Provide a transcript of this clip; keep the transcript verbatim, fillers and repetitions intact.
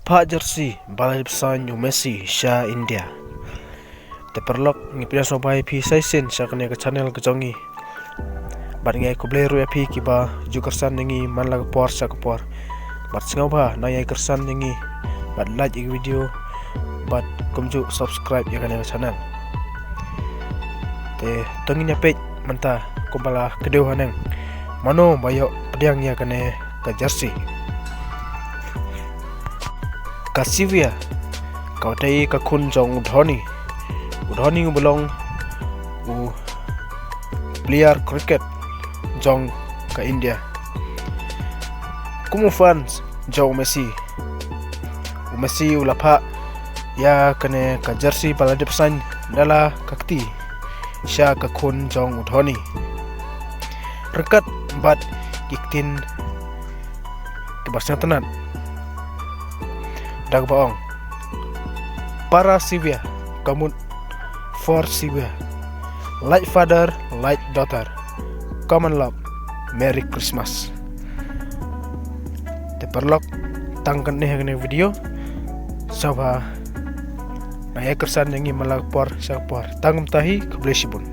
Phah jersey ba la dep sign u Messi sha India. Te paralok, ngi pdiang sngewbha ïa phi sa shisien sha kane ka channel ka jong ngi. Bad ngi ai khublei ruh ïa phi kiba ju kyrshan ïa ngi man la ka por sha ka por. Bad sngewbha nang ïai kyrshan ïa ngi bad like ïa ka video bad kumjuh subscribe ïa kane ka channel. Te to ngin ïa peit mynta kumba la kdew haneng, mano ba ïoh pdiang ïa kane ka jersey. Ka Sylvia, ka watei ka khun jong u Dhoni. U Dhoni u ba long u player cricket jong ka India. Kum u fans jong u Messi, u Messi u la phah ïa kane ka jersey ba la dep sign da la ka kti sha ka khun jong u Dhoni. Ryngkat bad ki ktien kiba sngewtynnat da kaba ong, "Para Sylvia, ka mut for Sylvia. Like father, like daughter. Come and love. Merry Christmas." Te paralok, tang katne ha kane ka video. Sngewbha nang ïai kyrshan ïa ngi man la ka por sha ka por. Tang kumta hi, khublei shibun.